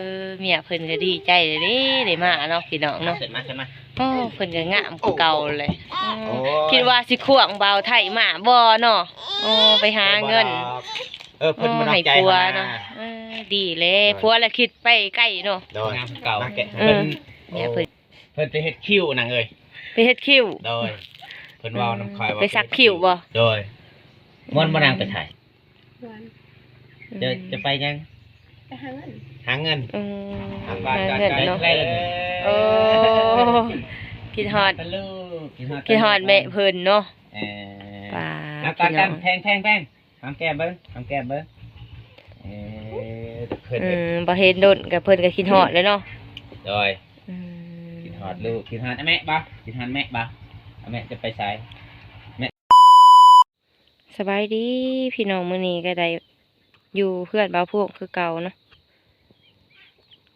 ເອີ ເມຍເພິ່ນກໍດີໃຈເດ້ ໄດ້ມາເນາະ ພີ່ນ້ອງເນາະ. ຂຶ້ນມາ ຂຶ້ນມາ. ໂອ້ ເພິ່ນກໍງາມກວ່າເກົ່າເລີຍ. ໂອ້ ອືມ ໂອ້ຍ ຄິດວ່າຊິຂວ້າງບ່າວໄທມາບໍ່ເນາະ. ໂອ້ ໄປຫາເງິນ. ເອີ ເພິ່ນບໍ່ນອກໃຈເຮົານະ. ເອີ ດີແລ້ວ ໂດຍ ຜົວລະຄິດໄປໄກເນາະ. ໂດຍ ງາມຄືເກົ່າ. ມາແກະ ເອີ ເພິ່ນ ເມຍເພິ່ນ ໂອ້ ເພິ່ນໄປເຮັດຄິ້ວນາງເອີຍ. ໄປເຮັດຄິ້ວ. ໂດຍ ເພິ່ນເວົ້ານຳຂ້ອຍວ່າ ໄປສັກຄິ້ວບໍ່? ໂດຍ. ມ່ວນບໍ່ນາງໄປຖ່າຍ? ມ່ວນ. ຈະ ອືມ ຈະໄປຫຍັງ? ໄປຫາເງິນ. ຫາເງິນ. ອືມ ຫາເງິນເນາະ. ໂອ້ ຄິດຮອດ ຄິດຮອດແມ່ເພິ່ນເນາະ. ເອີ ປາ ມາກັນ ພີ່ນ້ອງ ແພງ ແພງ ແພງ. ຫອມແກ້ມເບິ່ງ ຫອມແກ້ມເບິ່ງ. ເອີ ເພິ່ນ ອືມ ບໍ່ເຫັນດົນກໍເພິ່ນກໍຄິດຮອດແລ້ວເນາະ. ໂດຍ. ອືມ ຄິດຮອດລູກ ຄິດຮອດແມ່ບໍ່? ຄິດຮອດແມ່ບໍ່? ແມ່ຈະໄປໃສ? ແມ່ ສະບາຍດີພີ່ນ້ອງ ມື້ນີ້ກໍໄດ້ຢູ່ເຮືອນບ່າວພວງຄືເກົ່າເນາະ.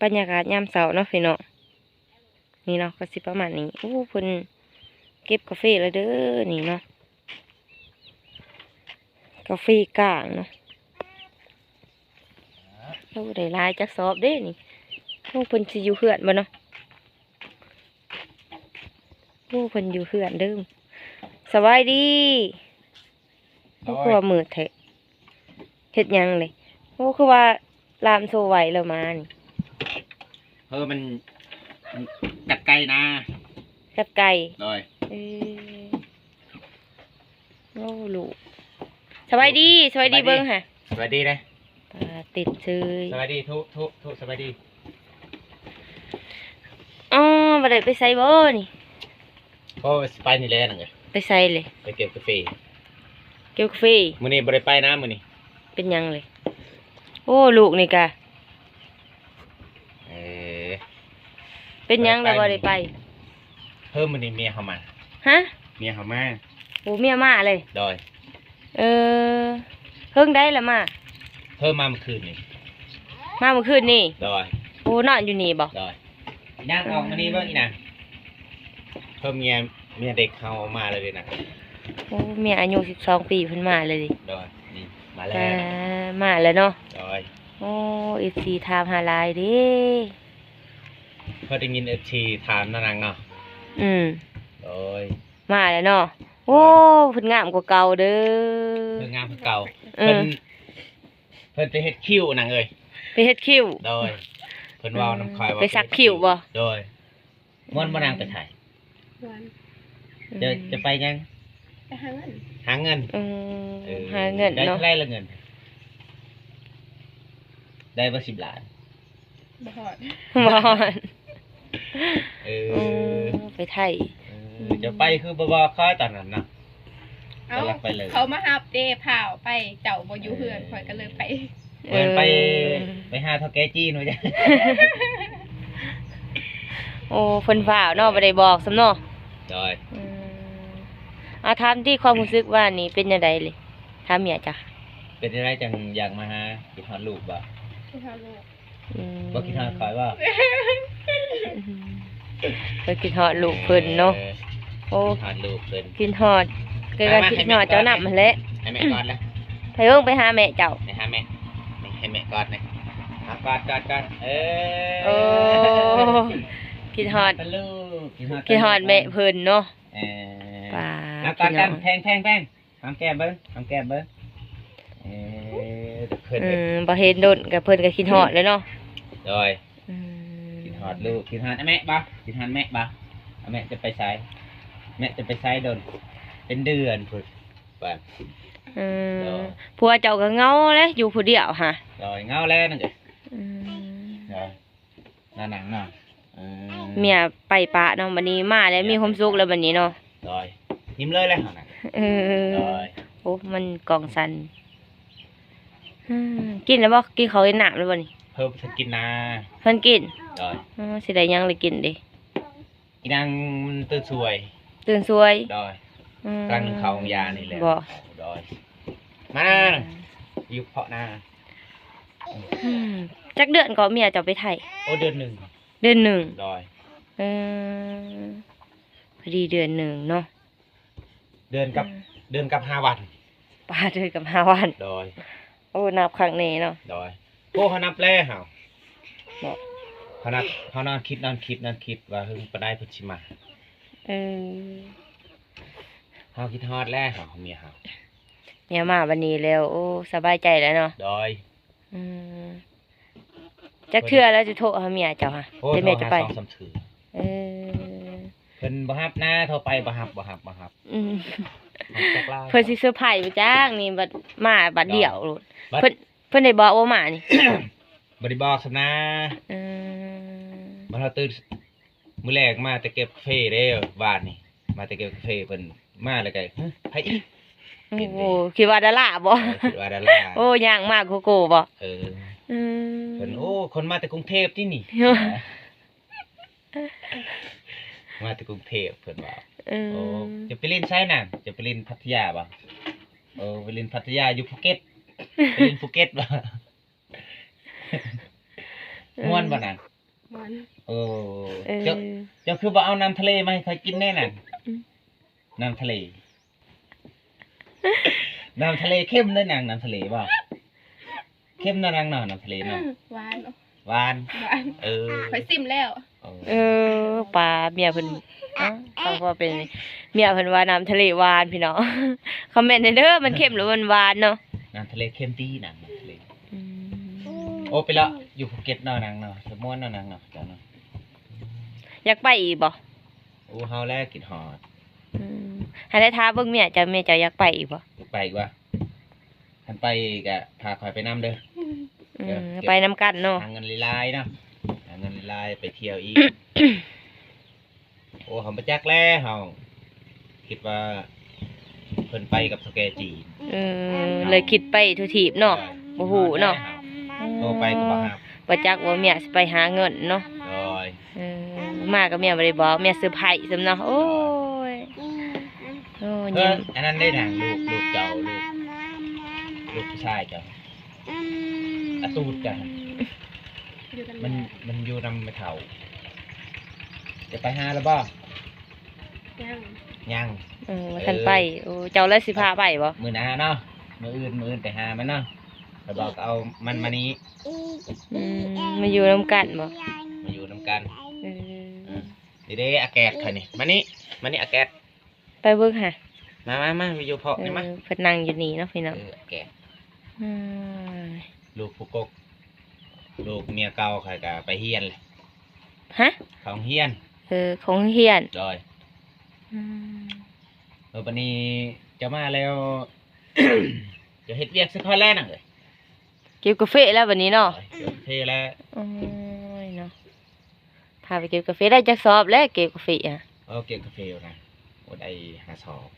ບັນຍາກາດຍາມເຊົ້າເນາະ ພີ່ນ້ອງ. ນີ້ເນາະ ກໍຊິປະມານນີ້. ໂອ້ ເພິ່ນເກັບກາເຟແລ້ວເດີ ນີ້ເນາະ ກາເຟກ້າງເນາະ. ໂອ້ ໄດ້ຫຼາຍຈັກສອບເດ້ນີ້. ໂອ້ ເພິ່ນຊິຢູ່ເຮືອນບໍ່ເນາະ? ໂອ້ ເພິ່ນຢູ່ເຮືອນເດີ. ສະບາຍດີ. ໂອ້ ຄືວ່າມືດແທ້ ເຮັດຫຍັງເລີຍ? ໂອ້ ຄືວ່າລາມໂຊໄວແລ້ວມານີ້. ເອີ ມັນ ມັນກັດໄກ່ນາ. ກັດໄກ່. ໂດຍ. ເອີ ໂອ້ ລູກ ສະບາຍດີ ສະບາຍດີ ສະບາຍດີ ເບິ່ງຫາ ສະບາຍດີເດ້. ປາ ຕິດເຊີຍ. ສະບາຍດີ ທຸ ທຸ ທຸ ສະບາຍດີ. ອໍ ບໍ່ໄດ້ໄປໃສບໍ່ນີ້? ໂອ້ ຊິໄປນີ້ແຫຼະນາງເອີຍ. ໄປໃສເລີຍ? ໄປເກັບກາເຟ. ເກັບກາເຟ. ມື້ນີ້ບໍ່ໄດ້ໄປນະ ມື້ນີ້. ເປັນຫຍັງເລີຍ? ໂອ້ ລູກນີ້ກະ ເອີ ເປັນຫຍັງລະບໍ່ໄດ້ໄປ? ເຮີ ມື້ນີ້ເມຍເຮົາມາ. ຮະ? ເມຍເຮົາມາ. ໂອ້ ເມຍມາເລີຍ? ໂດຍ. ເອີ ເຫິງໃດລະມາ? ເຮີ ມາມື້ຄືນນີ້. ມາມື້ຄືນນີ້? ໂດຍ. ໂອ້ ນອນຢູ່ນີ້ບໍ່? ໂດຍ. ນາງອອກມານີ້ເບິ່ງອີນາງ. ເພິ່ນເມຍ ເມຍເດັກເຮົາມາແລ້ວເດ້ນະ. ໂອ້ ເມຍອາຍຸສິບສອງປີເພິ່ນມາແລ້ວເດ້. ໂດຍ. ນີ້ມາແລ້ວ. ເອີ ມາແລ້ວເນາະ. ໂດຍ. ໂອ້ ເອັຟຊີຖາມຫາຫຼາຍເດ້. ເພິ່ນໄດ້ຍິນເອັຟຊີຖາມນະນາງເນາະ. ອືມ. ໂດຍ. ມາແລ້ວເນາະ. ໂອ້ ໂດຍ. ເພິ່ນງາມກວ່າເກົ່າເດີ. ເພິ່ນງາມກວ່າເກົ່າ. ເອີ ເພິ່ນ ເພິ່ນໄປເຮັດຄິ້ວນາງເອີຍ. ໄປເຮັດຄິ້ວ. ໂດຍ. ເພິ່ນເວົ້ານຳຂ້ອຍວ່າ ໄປສັກຄິ້ວບໍ່? ໂດຍ. ມ່ວນບໍ່ນາງໄປຖ່າຍ? ມ່ວນ. ຈະ ອືມ ຈະໄປຫຍັງ? ໄປຫາເງິນ. ຫາເງິນ. ອືມ. ເອີ ຫາເງິນເນາະ. ໄດ້ເທົ່າໃດລະເງິນ? ໄດ້ບໍ່ສິບລ້ານ? ບໍ່ຮອດ. ບໍ່ຮອດ. ເອີ ໂອ້ ໄປໄທ. ເອີ ເຈົ້າໄປຄືບໍ່ບອກຂ້ອຍຕອນນັ້ນນະ? ເອົ້າ ເຂົາມາຮັບເດ້ ພາວໄປ ເຈົ້າບໍ່ຢູ່ເຮືອນ ເອີ ຂ້ອຍກໍເລີຍໄປ. ເອີ ໄປ ໄປຫາເຖົ້າແກ່ຈີນວ່າຊັ້ນ. ໂອ້ ເພິ່ນພາວເນາະ ບໍ່ໄດ້ບອກຊ້ຳເນາະ. ໂດຍ. ອືມ ອາ ຖາມຕິ ຄວາມຮູ້ສຶກວ່ານີ້ເປັນຈັ່ງໃດເລີຍ? ຖາມເມຍເຈົ້າ. ເປັນຈັ່ງໃດຈັ່ງຢາກມາຫາ? ຄິດຮອດລູກບໍ່? ຄິດຮອດລູກ. ອືມ ບໍ່ຄິດຮອດຂ້ອຍບໍ່? ເພິ່ນຄິດຮອດລູກເພິ່ນເນາະ. ເອີ ໂອ້ ຄິດຮອດລູກເພິ່ນ. ຄິດຮອດ ກໍ ມາ ກໍ ມາ ຄິດຮອດເຈົ້ານຳຫັ້ນແຫຼະ. ໃຫ້ແມ່ກອດແລ້ວ. ໄປເບິ່ງ ໄປຫາແມ່ເຈົ້າ. ໄປຫາແມ່. ນີ້ ໃຫ້ແມ່ກອດແດ່. ເອົາ ກອດ ກອດ ກອດ. ເອີ ໂອ້ ຄິດຮອດ ເປັນລູກ ຄິດຮອດ ຄິດຮອດແມ່ເພິ່ນເນາະ. ເອີ ປາ ເອົາ ກອດກັນ ພີ່ນ້ອງ. ແພງ ແພງ ແພງ. ຫອມແກ້ມເບິ່ງ ຫອມແກ້ມເບິ່ງ. ເອີ ເພິ່ນ ອືມ ບໍ່ເຫັນດົນກໍເພິ່ນກໍຄິດຮອດແລ້ວເນາະ. ໂດຍ. ອືມ ຄິດຮອດລູກ ຄິດຮອດແມ່ບໍ່? ຄິດຮອດແມ່ບໍ່? ແມ່ຈະໄປໃສ? ແມ່ຈະໄປໃສດົນ? ເປັນເດືອນພຸ້ນ. ເອີ ໂດຍ. ຜົວເຈົ້າກໍເຫງົາແຫຼະ ຢູ່ຜູ້ດຽວຫະ. ໂດຍ ເຫງົາແຫຼະນັ້ນ. ອືມ ໂດຍ. ໜ້າໜັງເນາະ. ເອີ ເມຍໄປປະເນາະ ບັດນີ້ມາແລ້ວ ເມຍ ມີຄວາມສຸກແລ້ວບັດນີ້ເນາະ. ໂດຍ. ຍິ້ມເລີຍແຫຼະເຮົານະ. ເອີ ໂດຍ. ໂອ້ ມັນກອງສັນ. ອືມ ກິນແລ້ວບໍ່? ກິນເຂົ້າກິນນ້ຳແລ້ວບໍ່ນີ້? ເພິ່ນບໍ່ທັນກິນນາ. ເພິ່ນກິນ? ໂດຍ. ອໍ ຊິໄດ້ຫຍັງລະກິນເດ? ອີນາງມັນຕື່ນສວຍ. ຕື່ນສວຍ? ໂດຍ. ອືມ ກຳລັງໜຶ້ງເຂົ້າໂຮງຢານີ້ແຫຼະ. ບໍ່? ໂດຍ. ມານາ ອືມ ຢູ່ເພາະນາ. ອືມ ຈັກເດືອນກໍເມຍເຈົ້າໄປໄທ? ໂອ້ ເດືອນໜຶ່ງ. ເດືອນໜຶ່ງ? ໂດຍ. ເອີ ພໍດີເດືອນໜຶ່ງເນາະ. ເດືອນກັບ ອືມ ເດືອນກັບຫ້າວັນ. ປາ ເດືອນກັບຫ້າວັນ. ໂດຍ. ໂອ້ ນັບຄັກແນ່ເນາະ. ໂດຍ. ໂອ້ ເຮົານັບແລ້ວເຮົາ. ບໍ່ ເຮົານອນ ເຮົານອນຄິດ ນອນຄິດ ນອນຄິດວ່າເຫິງປານໃດເພິ່ນຊິມາ. ເອີ ເຮົາຄິດຮອດແລ້ວ ເຮົາ ເມຍເຮົາ ເມຍມາບັດນີ້ແລ້ວ ໂອ້ ສະບາຍໃຈແລ້ວເນາະ. ໂດຍ ອືມ ຈັກເທື່ອແລ້ວຈະໂທຫາເມຍເຈົ້າຫະ? ໂອ້ ແຕ່ເມຍຈະໄປ ໂທຫາສອງສາມເທື່ອ. ເອີ ເພິ່ນບໍ່ຮັບນະ ໂທໄປບໍ່ຮັບ ບໍ່ຮັບ ບໍ່ຮັບ. ອືມ ຈັກລາວ ເພິ່ນຊິເຊີໄພຣສ໌ບໍ່ຈັກນີ້ ບັດມາບັດດຽວໂລດ. ບັດ ເພິ່ນ ເພິ່ນໄດ້ບອກບໍ່ມານີ້? ບໍ່ໄດ້ບອກຊ້ຳນະ. ເອີ ບັດເຮົາຕື່ນມື້ແລກມາແຕ່ເກັບກາເຟເດ້ ວານນີ້ ມາແຕ່ເກັບກາເຟ ເພິ່ນມາແລ້ວກໍ ຮະ ໃຜອີກ? ໂອ້ໂຫ ຄິດວ່າດາລາບໍ່? ເອີ ຄິດວ່າດາລາ. ໂອ້ ຍ່າງມາໂກໂກ້ບໍ່? ເອີ ອືມ ເພິ່ນ ໂອ້ ຄົນມາແຕ່ກຸງເທບຕິນີ້ ມາແຕ່ກຸງເທບ ເພິ່ນວ່າ. ເອີ ໂອ້ ຈະໄປຫຼິ້ນໃສນະ? ຈະໄປຫຼິ້ນພັດທະຍາບໍ່? ໂອ້ ໄປຫຼິ້ນພັດທະຍາ ຢູ່ພູເກັດ ໄປຫຼິ້ນພູເກັດບໍ່? ເອີ ມ່ວນບໍ່ນະ? ມ່ວນ. ໂອ້ ເອີ ເຈົ້າ ເຈົ້າຄືບໍ່ເອົານ້ຳທະເລມາໃຫ້ຂ້ອຍກິນແດ່ນະ? ອືມ ນ້ຳທະເລ ນ້ຳທະເລເຄັມເດ້ນາງ ນ້ຳທະເລບໍ່? ເຄັມເນາະນາງເນາະ ນ້ຳທະເລເນາະ. ອືມ ຫວານ ຫວານ ຫວານ. ເອີ ຂ້ອຍຊິມແລ້ວ. ເອີ ປາເມຍເພິ່ນ ເອີ ຟັງພໍເປັນ ເມຍເພິ່ນວ່ານ້ຳທະເລຫວານພີ່ນ້ອງ. ຄອມເມັນໃຫ້ເດີ ມັນເຄັມຫຼືມັນຫວານເນາະ? ນ້ຳທະເລເຄັມຕິນາງ ນ້ຳທະເລ. ອືມ ໂອ້ ໄປເລາະຢູ່ພູເກັດເນາະນາງເນາະ ສະມ່ວນເນາະນາງເນາະ ເຈົ້າເນາະ. ຢາກໄປອີກບໍ່? ໂອ້ ເຮົາແຫຼະຄິດຮອດ. ອືມ ໃຫ້ໄດ້ຖາມເບິ່ງເມຍເຈົ້າ ເມຍເຈົ້າຢາກໄປອີກບໍ່? ຢາກໄປອີກວ່າ ຄັນໄປກໍພາຂ້ອຍໄປນຳເດີ. ອືມ ເອີ ໄປນຳກັນເນາະ ຫາເງິນຫຼາຍໆເນາະ ຫາເງິນຫຼາຍໆ ໄປທ່ຽວອີກ. ໂອ້ ເຮົາບໍ່ຈັກແລ້ວ ເຮົາຄິດວ່າເພິ່ນໄປກັບເຖົ້າແກ່ຈີນ. ເອີ ເຮົາ ເລີຍຄິດໄປທົ່ວທີບເນາະ. ເອີ ບໍ່ຮູ້ເນາະ ໂທໄປກໍບໍ່ຮັບ ບໍ່ຈັກວ່າເມຍຊິໄປຫາເງິນເນາະ. ໂດຍ ເອີ ມາກໍເມຍບໍ່ໄດ້ບອກ ເມຍເຊີໄພຣສ໌ຊ້ຳເນາະ. ໂອ້ຍ ໂອ້ຍ ເອີ ຍິ້ມ ອັນນັ້ນເດ້ນາງ ລູກ ລູກເຈົ້າ ລູກ ລູກຜູ້ຊາຍເຈົ້າ ອາຕູດເຈົ້າ ມັນ ມັນຢູ່ນຳແມ່ເຖົ້າ. ຈະໄປຫາແລ້ວບໍ່? ຍັງ ຍັງ ເອີ ບໍ່ທັນໄປ. ເອີ ໂອ້ ເຈົ້າລະຊິພາໄປບໍ່? ມື້ໜ້າເນາະ ມື້ອື່ນ ມື້ອື່ນໄປຫາມັນເນາະ ແລ້ວບອກເອົາມັນມານີ້. ອືມ ມາຢູ່ນຳກັນບໍ່? ມາຢູ່ນຳກັນ. ເອີ ເອີ ນີ້ເດ້ອາແກດຂ້ອຍນີ້ ມານີ້ ມານີ້ອາແກດ. ໄປເບິ່ງຫາ ມາ ມາ ມາ ຢູ່ເພາະນີ້ມາ. ເອີ ເພິ່ນນັ່ງຢູ່ນີ້ເນາະພີ່ນ້ອງ. ເອີ ແກະ ອືມ ລູກຜູ້ກົກ ລູກເມຍເກົ່າຂ້ອຍກໍໄປຮຽນແຫຼະ. ຮະ? ເຂົ້າໂຮງຮຽນ. ເອີ ເຂົ້າໂຮງຮຽນ. ໂດຍ ອືມ ເອີ ບັດນີ້ເຈົ້າມາແລ້ວ ຈະເຮັດວຽກໃສ່ຂ້ອຍແລ້ວນາງເອີຍ. ເກັບກາເຟແລ້ວບັດນີ້ເນາະ. ໂດຍ ເກັບກາເຟແລ້ວ. ໂອ້ຍເນາະ ພາໄປເກັບກາເຟ ໄດ້ຈັກສອບແລ້ວເກັບກາເຟອະ? ເອີ ເກັບກາເຟນະ ໂອ້ ໄດ້ຫ້າສອບ.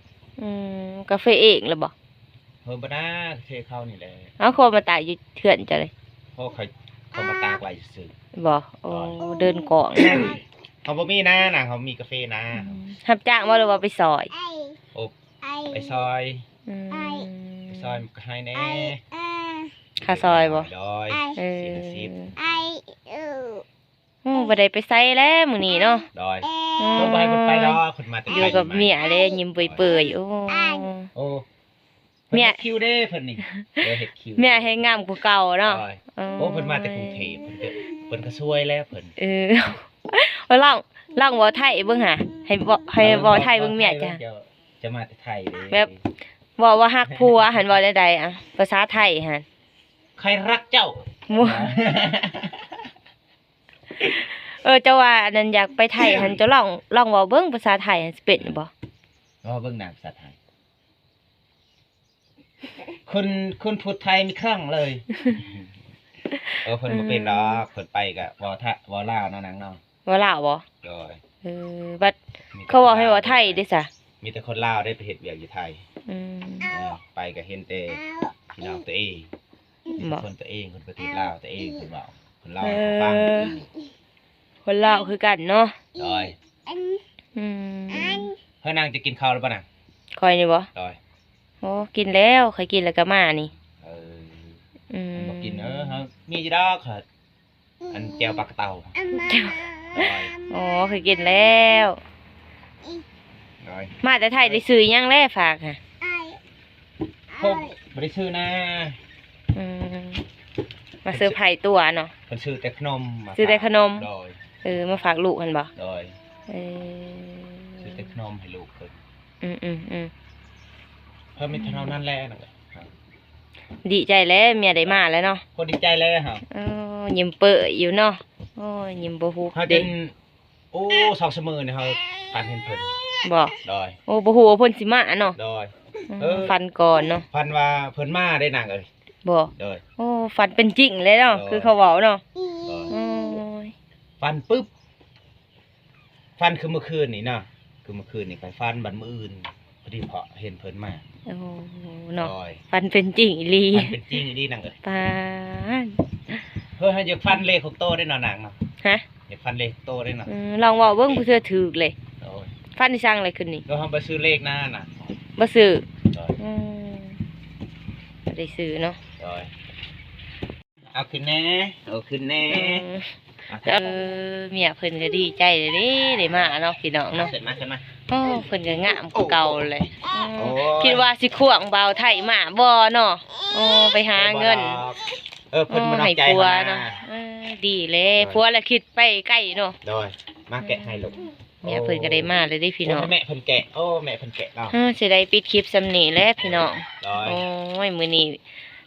ອືມ ກາເຟເອງລະບໍ່? ເອີ ບໍ່ນາ ກາເຟເຂົານີ້ແຫຼະ. ເອົາ ເຂົາມາຕາກຢູ່ເຮືອນເຈົ້າເລີຍ? ເຂົາ ເຂົາມາຕາກໄວ້ຊື່ໆ. ບໍ່? ໂອ້ ໂດຍ ເດີນກອງນະ. ເຮົາບໍ່ມີນານະ ເຮົາມີກາເຟນາ. ອືມ ຮັບຈ້າງບໍ່ ຫຼືວ່າໄປຊ່ອຍ? ໂອ້ ໄປຊ່ອຍ. ອືມ ໄປຊ່ອຍມັນກໍໃຫ້ແດ່. ຄ່າຊ່ອຍບໍ່? ໂດຍ ເອີ ສີ່ສິບ. ໂອ້ ບໍ່ໄດ້ໄປໃສແລ້ວມື້ນີ້ເນາະ. ໂດຍ ອືມ ບໍ່ໃຫ້ເພິ່ນໄປດອກ ເພິ່ນມາແຕ່ໄກ ຢູ່ກັບເມຍເດ້ ຍິ້ມເປີຍໆ. ໂອ້ ໂອ້ ເມຍ ເພິ່ນເຮັດຄິວເດ້ເພິ່ນນີ້. ເອີ ເຮັດຄິວ ເມຍແຮງງາມກວ່າເກົ່າເນາະ. ໂດຍ ເອີ ໂອ້ ເພິ່ນມາແຕ່ກຸງເທບ ເພິ່ນກໍ ເພິ່ນກໍຊ່ວຍແລ້ວເພິ່ນ. ເອີ ລອງ ລອງເວົ້າໄທເບິ່ງຫາ ໃຫ້ເວົ້າ ໃຫ້ເວົ້າໄທເບິ່ງເມຍເຈົ້າ. ເຈົ້າ ເຈົ້າມາແຕ່ໄທເດ້ ແບບເວົ້າວ່າຮັກຜົວຫັ້ນ ເວົ້າແນວໃດອະ ພາສາໄທຫັ້ນ? ໃຜຮັກເຈົ້າ? ເອີ ເຈົ້າວ່າອັນນັ້ນ ຢາກໄປໄທຫັ້ນ ເຈົ້າລອງ ລອງເວົ້າເບິ່ງພາສາໄທຫັ້ນ ຊິເປັນຢູ່ບໍ່? ເວົ້າເບິ່ງນະ ພາສາໄທ. ຄຸນ ຄຸນພູດໄທໄມ່ຄ່ອງເລີຍ. ເອີ ເພິ່ນບໍ່ເປັນດອກ ເພິ່ນໄປກະເວົ້າ ເວົ້າລາວເນາະນາງເນາະ. ເວົ້າລາວບໍ່? ໂດຍ ເອີ ບັດເຂົາເວົ້າໃຫ້ເວົ້າໄທເດ້ຊະ? ມີແຕ່ຄົນລາວໄດ້ໄປເຮັດວຽກຢູ່ໄທ. ອືມ ເອີ ໄປກະເຫັນແຕ່ພີ່ນ້ອງຕົວເອງ ມີແຕ່ຄົນຕົວເອງ ຄົນປະເທດລາວຕົວເອງ ເພິ່ນເວົ້າ ເພິ່ນເລົ່າໃຫ້ເຮົາຟັງ. ເອີ ຄົນລາວຄືກັນເນາະ. ໂດຍ ອືມ ເຮີຍ ນາງຈະກິນເຂົ້າແລ້ວບໍ່ນາງ? ຂ້ອຍນີ້ບໍ່? ໂດຍ ໂອ້ ກິນແລ້ວ ຂ້ອຍກິນແລ້ວກໍມານີ້. ເອີ ອືມ ບໍ່ກິນ ເອີ ເຮົາມີຢູ່ດອກ ອັນແຈ່ວປາກະເຕົາ. ໂອ້ ຂ້ອຍກິນແລ້ວ. ໂດຍ ມາແຕ່ໄທໄດ້ຊື້ຫຍັງແລະຝາກຫະ? ໂອ້ ບໍ່ໄດ້ຊື້ນາ. ອືມ ມາເຊີໄພຕົວເນາະ ເພິ່ນຊື້ແຕ່ຂະໜົມມາ ຊື້ແຕ່ຂະໜົມ ໂດຍ ເອີ ມາຝາກລູກຫັ້ນບໍ່ ໂດຍ ເອີ ຊື້ແຕ່ຂະໜົມໃຫ້ລູກເພິ່ນ ອືມໆໆ ເພິ່ນມີເທົ່ານັ້ນແຫຼະ ດີໃຈແລ້ວ ເມຍໄດ້ມາແລ້ວເນາະ ໂຄດດີໃຈແລ້ວ ເອີ ຍິ້ມເປີ້ຢູ່ເນາະ ໂອ້ຍ ຍິ້ມບໍ່ຫຸບເດ້ ໂອ້ ສອງສາມມື້ນີ້ເຮົາຝັນເຫັນເພິ່ນ ບໍ່ ໂດຍ ໂອ້ ບໍ່ຮູ້ວ່າເພິ່ນຊິມາເນາະ ໂດຍ ອືມ ເອີ ຝັນກ່ອນເນາະ ຝັນວ່າເພິ່ນມາເດ້ນາງເອີຍ ບໍ່ ໂດຍ ໂອ້ ຝັນເປັນຈິງເລີຍເນາະ ໂດຍ ຄືເຂົາເວົ້າເນາະ ໂດຍ ໂອ້ຍ ຝັນປຶບ ຝັນຄືມື້ຄືນນີ້ເນາະ ຄືມື້ຄືນນີ້ຂ້ອຍຝັນ ບັດມື້ອື່ນ ພໍດີພໍເຫັນເພິ່ນມາ ໂອ້ ເນາະ ໂດຍ ຝັນເປັນຈິງອີ່ຫຼີ ຝັນເປັນຈິງອີ່ຫຼີນາງເອີຍ ປາດ ເຮີ້ຍ ຢາກຝັນເລກຫົກໂຕເດ້ເນາະນາງເນາະ ຮະ ຢາກຝັນເລກຫົກໂຕເດ້ເນາະ ອືມ ລອງເວົ້າເບິ່ງ ຜູ້ເທື່ອຖືກເລີຍ ໂດຍ ຝັນອີ່ສັງເລີຍຄືນນີ້ ໂດຍ ເຮົາໄປຊື້ເລກນານະ ບໍ່ຊື້ ໂດຍ ອືມ ບໍ່ໄດ້ຊື້ເນາະ ໂດຍ ເອົາຂຶ້ນແດ່ ເອົາຂຶ້ນແດ່ ເອີ ເອີ ເມຍເພິ່ນກໍດີໃຈເດ້ ໄດ້ມາເນາະ ພີ່ນ້ອງເນາະ ຂຶ້ນມາ ຂຶ້ນມາ ໂອ້ ເພິ່ນກໍງາມກວ່າເກົ່າເລີຍ ໂອ້ ຄິດວ່າຊິຂວ້າງບ່າວໄທມາບໍ່ເນາະ ໂອ້ ໄປຫາເງິນ ເອີ ເພິ່ນບໍ່ນອກໃຈເຮົານະ ເອີ ດີແລ້ວ ໂດຍ ຜົວລະຄິດໄປໄກເນາະ ໂດຍ ມາແກະໃຫ້ລູກ ເມຍເພິ່ນກໍໄດ້ມາແລ້ວເດ້ພີ່ນ້ອງ ໂອ້ ແມ່ເພິ່ນແກະ ໂອ້ ແມ່ເພິ່ນແກະເນາະ ເອີ ຊິໄດ້ປິດຄລິບສ່ຳນີ້ແຫຼະພີ່ນ້ອງ ໂດຍ ໂອ້ຍ ມື້ນີ້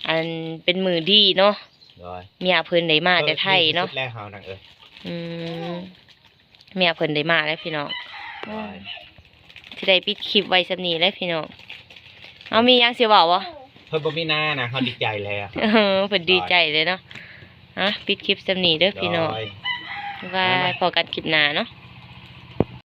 ອັນ ເປັນມື້ດີເນາະ ໂດຍ ເມຍເພິ່ນໄດ້ມາແຕ່ໄທເນາະ ເອີ ດີທີ່ສຸດແລ້ວເຮົານາງເອີຍ ອືມ ເມຍເພິ່ນໄດ້ມາແລ້ວພີ່ນ້ອງ ໂດຍ ຊິໄດ້ປິດຄລິບໄວ້ສ່ຳນີ້ແຫຼະພີ່ນ້ອງ ເຮົາມີຫຍັງຊິເວົ້າບໍ່ ເພິ່ນບໍ່ມີໜ້ານະ ເຮົາດີໃຈແລ້ວ ເອີ ເພິ່ນດີໃຈເລີຍເນາະ ອ່ະ ປິດຄລິບສ່ຳນີ້ເດີພີ່ນ້ອງ ໂດຍ ບາຍບາຍ ພໍ້ກັນຄລິບໜ້າເນາະ.